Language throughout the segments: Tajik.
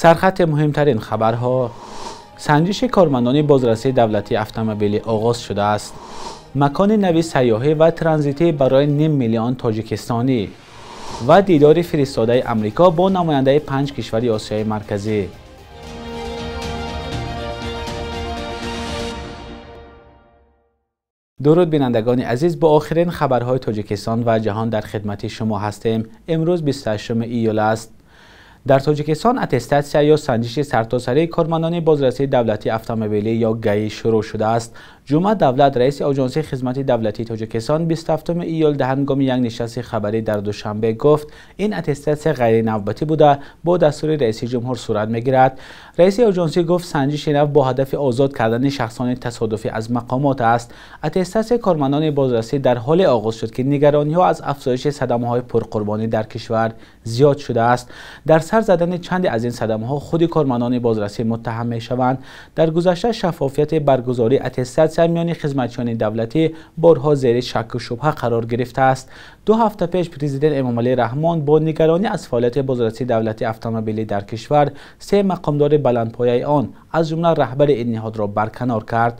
Сархати муҳимтарин хабарҳо. Санҷиши кормандони бозрасии давлатии автомобилӣ оғоз шудааст. Макони нави сайёҳӣ ва транзитӣ барои ним миллион тоҷикистонӣ ва дидори фиристодаи Амрико бо намояндаи 5 кишвари Осиёи Марказӣ. Дуруд бинандагони азиз, бо охирин хабарҳои Тоҷикистон ва ҷаҳон дар хидмати шумо ҳастем. Имрӯз 28 июл аст. Дар Тоҷикистон аттестатсия ё санҷиши сартосарии кормандони бозрасии давлатии автомобилӣ ё ГАИ шурӯъ шудааст. Ҷумъа Давлат, раиси Оҷонсии хизмати давлатии Тоҷикистон, 27 июл дар ҳангоми як нишасти хабарӣ дар Душанбе гуфт, ин аттестатсия ғайринавбатӣ буда бо дастури раиси ҷумҳур сурат мегирад. Раиси оҷонсӣ гуфт, санҷиши нав бо ҳадафи озод кардани шахсони тасодуфӣ аз мақомот аст. Аттестатсияи кормандони бозрасӣ дар ҳоле оғоз шуд, ки нигарониҳо аз афзоиши садамаҳои пурқурбонӣ дар кишвар зиёд шудааст. Дар сар задани чанде аз ин садамаҳо худи кормандони бозрасӣ муттаҳам мешаванд. Дар гузашта шаффофияти баргузории аттестатсия миёни хизматчиёни давлатӣ борҳо зери шакку шубҳа қарор гирифтааст. 2 ҳафта пеш президент Эмомалӣ Раҳмон бо нигаронӣ аз фаъолияти бозрасии давлатии автомобилӣ дар кишвар 3 мақомдори баландпояи он, аз ҷумла раҳбари ин ниҳодро барканор кард.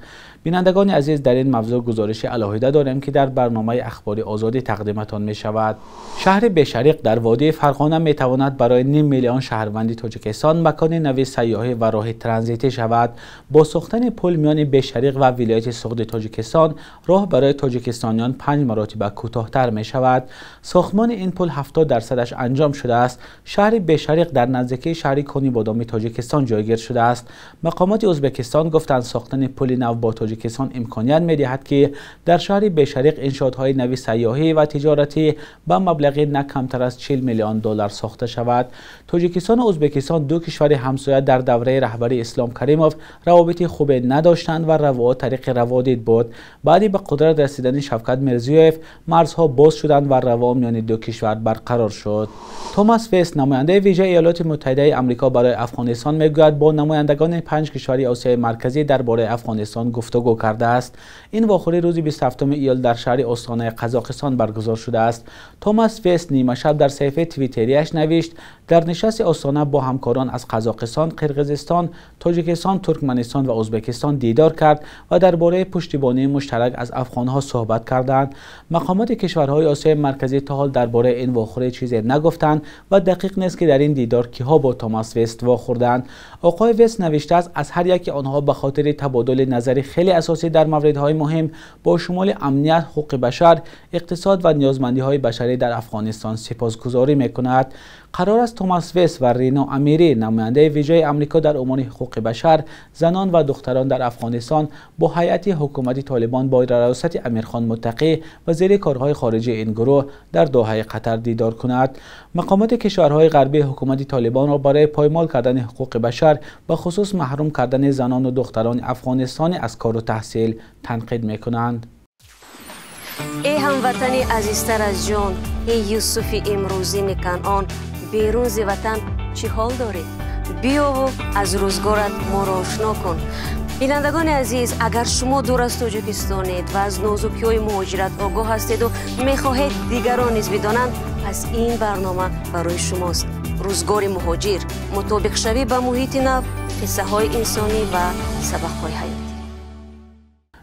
Бинандагони азиз, дар ин мавзӯъ гузориши алоҳида дорем, ки дар барномаи Ахбори Озодӣ тақдиматон мешавад. Шаҳри Бешариқ дар водии Фарғона метавонад барои ним миллион шаҳрванди Тоҷикистон макони нави сайёҳӣ ва роҳи транзитӣ шавад. Бо сохтани пул миёни Бешариқ ва вилояти Суғди Тоҷикистон роҳ барои тоҷикистониён 5 маротиба кӯтоҳтар мешавад. Сохтмони ин пул 70% анҷом шудааст. Шаҳри Бешариқ дар наздикии шаҳри Конибодоми Тоҷикистон ҷойгир шудааст. Мақомоти Ӯзбекистон гуфтанд, сохтани пули нав бо Тоҷикистон имконият медиҳад, ки дар шаҳри Бешариқ иншоотҳои нави сайёҳӣ ва тиҷоратӣ ба маблағи на камтар аз 40 миллион доллар сохта шавад. Тоҷикистон ва Ӯзбекистон ду кишвари ҳамсоя дар давраи раҳбарии Ислом Каримов равобити хубе надоштанд ва равоат тариқи раводид буд. Баъди ба қудрат расидани Шавкат Мирзиёев марзҳо боз шуданд ва раво миёни ду кишвар барқарор шуд. Томас Вест, намояндаи вижаи Иёлоти Муттаҳидаи Амрико барои Афғонистон, мегӯяд бо намояндагони 5 кишвари Осиёи Марказӣ дар бораи Афғонистон гуфтугӯ кардааст. Ин вохӯрӣ рӯзи 27 июл дар шаҳри Остонаи Қазоқистон баргузор шудааст. Томас Вест нимашаб дар саҳифаи твиттериаш навишт, дар нишасти Остона бо ҳамкорон аз Қазоқистон, Қирғизистон, Тоҷикистон, Туркманистон ва Ӯзбекистон дидор кард ва дар бораи пуштибонии муштарак аз афғонҳо суҳбат карданд. Мақомоти кишварҳои Осиёи Марказӣ то ҳол дар бораи ин вохӯрӣ чизе нагуфтанд ва дақиқ нест, ки дар ин дидор киҳо бо Томас Вест вохӯрданд. Оқои Вест навиштааст, аз ҳар яки онҳо ба хотири табодули назари хеле асосӣ дар мавридҳои муҳим бо шумоли амният, ҳуқуқи башар, иқтисод ва ниёзмандиҳои башарӣ дар Афғонистон сипосгузорӣ мекунад. Қарор аст Томас Вест ва Рино Амирӣ, намояндаи вижаи Амрико дар умури ҳуқуқи башар, занон ва духтарон дар Афғонистон, бо ҳайати ҳукумати Толибон бо раёсати Амирхон Муттақӣ, вазири корҳои хориҷии ин гурӯҳ, дар Доҳаи Қатар дидор кунад. Мақомоти кишварҳои ғарбӣ ҳукумати Толибонро барои поймол кардани ҳуқуқи башар, ба хусус маҳрум кардани занон ва духтарони афғонистонӣ аз кору таҳсил танқид мекунанд. Эй ҳамватани азизтар аз ҷон, эй Юсуфи имрӯзини Канъон, берун зи ватан чӣ ҳол дорӣ? Биёву аз рӯзгорат моро ошно кун. Бинандагони азиз, агар шумо дур аз Тоҷикистонед ва аз нозукиҳои муҳоҷират огоҳ ҳастеду мехоҳед дигарон низ бидонанд, пас ин барнома барои шумост. Рӯзгори муҳоҷир, мутобиқшавӣ ба муҳити нав, қиссаҳои инсонӣ ва сабақҳои ҳаёт.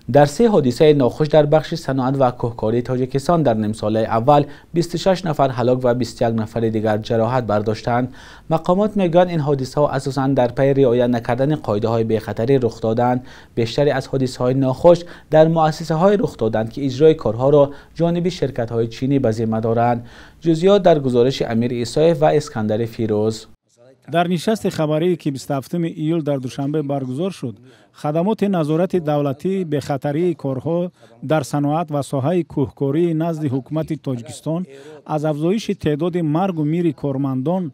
Дар 3 ҳодисаи нохуш дар бахши саноат ва кӯҳкории Тоҷикистон дар нимсолаи аввал 26 нафар ҳалок ва 21 нафари дигар ҷароҳат бардоштанд. Мақомот мегӯянд, ин ҳодисаҳо асосан дар пайи риоя накардани қоидаҳои бехатарӣ рух доданд. Бештаре аз ҳодисаҳои нохуш дар муассисаҳое рух доданд, ки иҷрои корҳоро ҷониби ширкатҳои чинӣ ба зимма доранд. Ҷузъиёт дар гузориши Амир Исоев ва Искандари Фирӯз. Дар нишасти хабарие, ки 27 июл дар Душанбе баргузор шуд, хадамоти назорати давлатии бехатарии корҳо дар саноат ва соҳаи кӯҳкории назди ҳукумати Тоҷикистон аз афзоиши теъдоди маргу мири кормандон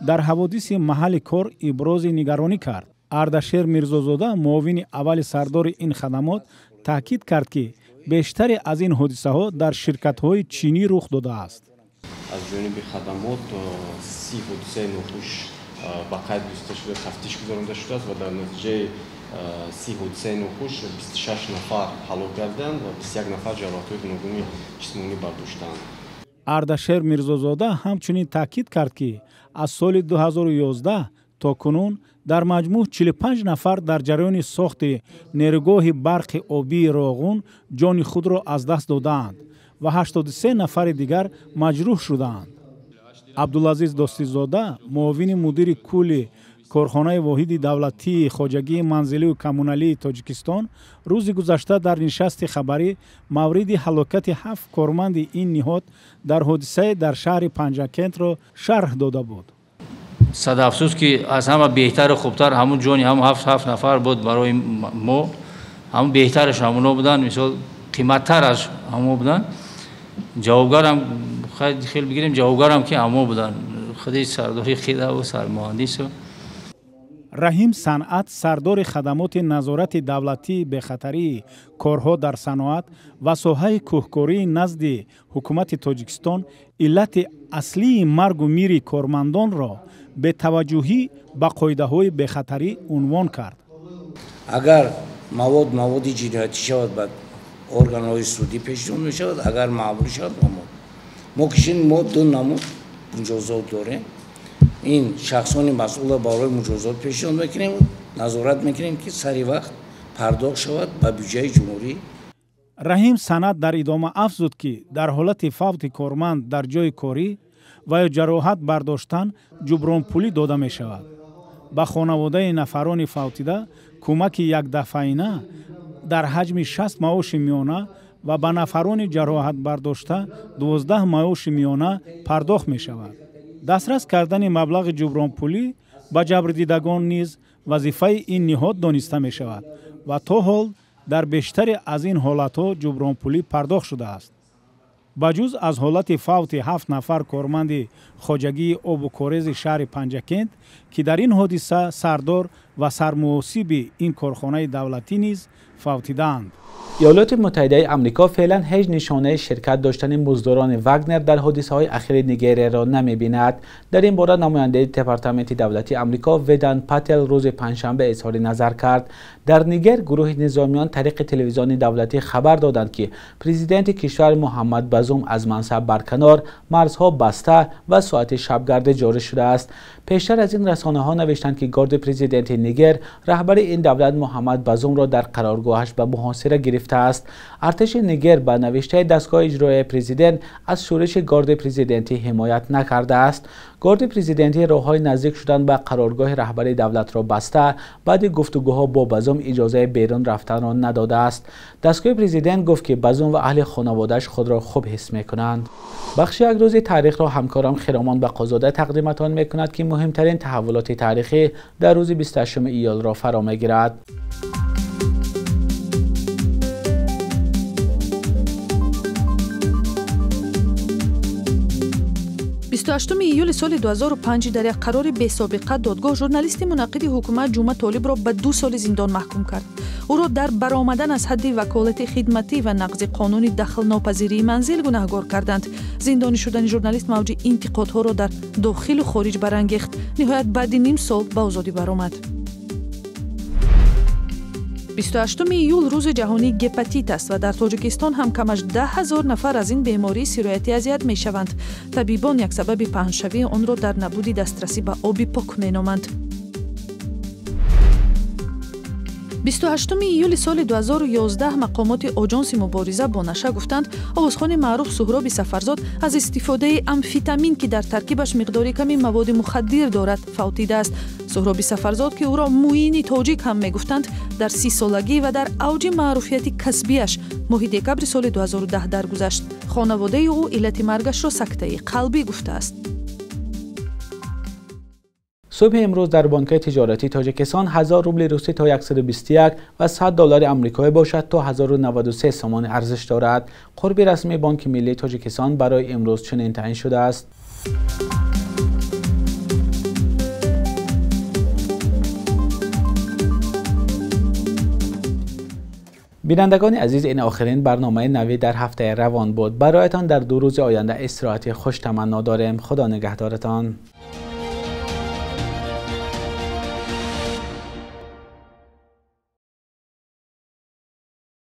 дар ҳаводиси маҳалли кор ибрози нигаронӣ кард. Ардашер Мирзозода, муовини аввали сардори ин хадамот, таъкид кард, ки бештаре аз ин ҳодисаҳо дар ширкатҳои чинӣ рух додааст. Аз ҷониби хадамот 30 ҳодисаи нохуш ба қайд гирифта шуда, тафтиш гузаронда шудааст ва дар натиҷаи 30 ҳодисаи нохуш 26 нафар ҳалок гардиданд ва 21 нафар ҷароҳатҳои гуногуни ҷисмонӣ бардоштанд. Ардашер Мирзозода ҳамчунин таъкид кард, ки аз соли 2011 То кунун дар маҷмӯъ 45 нафар дар ҷараёни сохти нерӯгоҳи барқи обии Роғун ҷони худро аз даст додаанд ва 83 нафари дигар маҷрӯҳ шудаанд. Абдулазиз Достизода, муовини мудири кулли корхонаи воҳиди давлатии хоҷагии манзилию коммуналии Тоҷикистон, рӯзи гузашта дар нишасти хабарӣ мавриди ҳалокати 7 корманди ин ниҳод дар ҳодисае дар шаҳри Панҷакентро шарҳ дода буд. Сад афсӯс, ки аз ҳама беҳтару хубтар ҳамун ҷони ҳамун ҳафт нафар буд барои мо. Ҳамун беҳтараш ҳамуно буданд, мисол қиматтар аз ҳамо буданд. Ҷавобгарам хел бигирем, ҷавобгарам ки ҳамо буданд, худи сардори қидаву сармуҳандису. Раҳим Санъат, сардори хадамоти назорати давлатии бехатарии корҳо дар саноат ва соҳаи кӯҳкории назди ҳукумати Тоҷикистон, иллати аслии маргу мири кормандонро бетаваҷҷӯҳӣ ба қоидаҳои бехатарӣ унвон кард. Агар мавод маводи ҷиноятӣ шавад, ба органҳои судӣ пешниҳод мешавад, агар маъмулӣ шавад, ба мо. Мо кишин мо ду намуд муҷозот дорем. Ин шахсони масъулро барои муҷозот пешниҳод мекунем, назорат мекунем, ки сари вақт пардохт шавад ба бюҷаи ҷумҳурӣ. Раҳим Санъат дар идома афзуд, ки дар ҳолати фавти корманд дар ҷои корӣ ва ё ҷароҳат бардоштан ҷубронпулӣ дода мешавад. Ба хонаводаи нафарони фавтида кӯмаки якдафъаина дар ҳаҷми 60 маоши миёна ва ба нафарони ҷароҳатбардошта 12 маоши миёна пардохт мешавад. Дастрас кардани маблағи ҷубронпулӣ ба ҷабрдидагон низ вазифаи ин ниҳод дониста мешавад ва то ҳол дар бештаре аз ин ҳолатҳо ҷубронпулӣ пардохт шудааст. Ба ҷуз аз ҳолати фавти 7 нафар корманди хоҷагии обу корези шаҳри Панҷакент, ки дар ин ҳодиса сардор ва сармуҳосиби ин корхонаи давлатӣ низ фавтидаанд. Иёлоти Муттаҳидаи Амрико феълан ҳеҷ нишонаи ширкат доштани муздорони Вагнер дар ҳодисаҳои ахири Нигерияро намебинад. Дар ин бора намояндаи департаменти давлатии Амрико Ведан Пател рӯзи панҷшанбе изҳори назар кард. Дар Нигер гурӯҳи низомиён тариқи телевизиони давлатӣ хабар доданд, ки президенти кишвар Муҳаммад Базум аз мансаб барканор, марзҳо баста ва соати шабгардӣ ҷорӣ шудааст. Пештар аз ин расонаҳо навиштанд, ки гарди президенти Нигер раҳбари ин давлат Муҳаммад Базумро дар қароргоҳаш ба муҳосира гирифтааст. Артиши Нигер ба навиштаи дастгоҳи иҷроияи президент аз шӯриши гарди президентӣ ҳимоят накардааст. Гарди президентӣ роҳҳои наздик шудан ба қароргоҳи раҳбари давлатро баста, баъди гуфтугӯҳо бо Базум иҷозаи берун рафтанро надодааст. Дастгоҳи президент гуфт, ки Базум ва аҳли хонаводааш худро хуб ҳис мекунанд. Бахши як рӯзи таърихро ҳамкорам Хиромон Бақозода тақдиматон мекунад, ки муҳимтарин таҳаввулоти таърихӣ дар рӯзи 28 июлро фаро мегирад. 28 июли соли 2005 дар як қарори бесобиқа додгоҳ журналисти мунаққиди ҳукумат Ҷума Толибро ба 2 соли зиндон маҳкум кард. Ӯро дар баромадан аз ҳадди ваколати хидматӣ ва нақзи қонуни дахлнопазирии манзил гунаҳгор карданд. Зиндонӣ шудани журналист мавҷи интиқодҳоро дар дохилу хориҷ барангехт. Ниҳоят баъди ним сол ба озодӣ баромад. 28 июл рӯзи ҷаҳонии гепатит аст ва дар Тоҷикистон ҳам камаш 10 000 нафар аз ин бемории сироятӣ азият мешаванд. Табибон як сабаби паҳншавии онро дар набуди дастрасӣ ба оби пок меноманд. 28 июли соли 2011 мақомоти оҷонси мубориза бо наша гуфтанд, овозхони маъруф Суҳроби Сафарзод аз истифодаи амфитамин, ки дар таркибаш миқдори ками маводи мухаддир дорад, фавтидааст. Суҳроби Сафарзод, ки ӯро Муини тоҷик ҳам мегуфтанд, дар 30-солагӣ ва дар авҷи маъруфияти касбиаш моҳи декабри соли 2010 даргузашт. Хонаводаи ӯ иллати маргашро сактаи қалбӣ гуфтааст. Субҳи имрӯз дар бонкҳои тиҷоратии Тоҷикистон 1000 рубли русӣ то 121 ва 100 доллари амрикоӣ бошад то 1093 сомонӣ арзиш дорад. Қурби расмии Бонки миллии Тоҷикистон барои имрӯз чунин таъин шудааст. Бинандагони азиз, ин охирин барномаи навӣ дар ҳафтаи равон буд. Бароятон дар 2 рӯзи оянда истироҳати хуш таманно дорем. Худо нигаҳдоратон.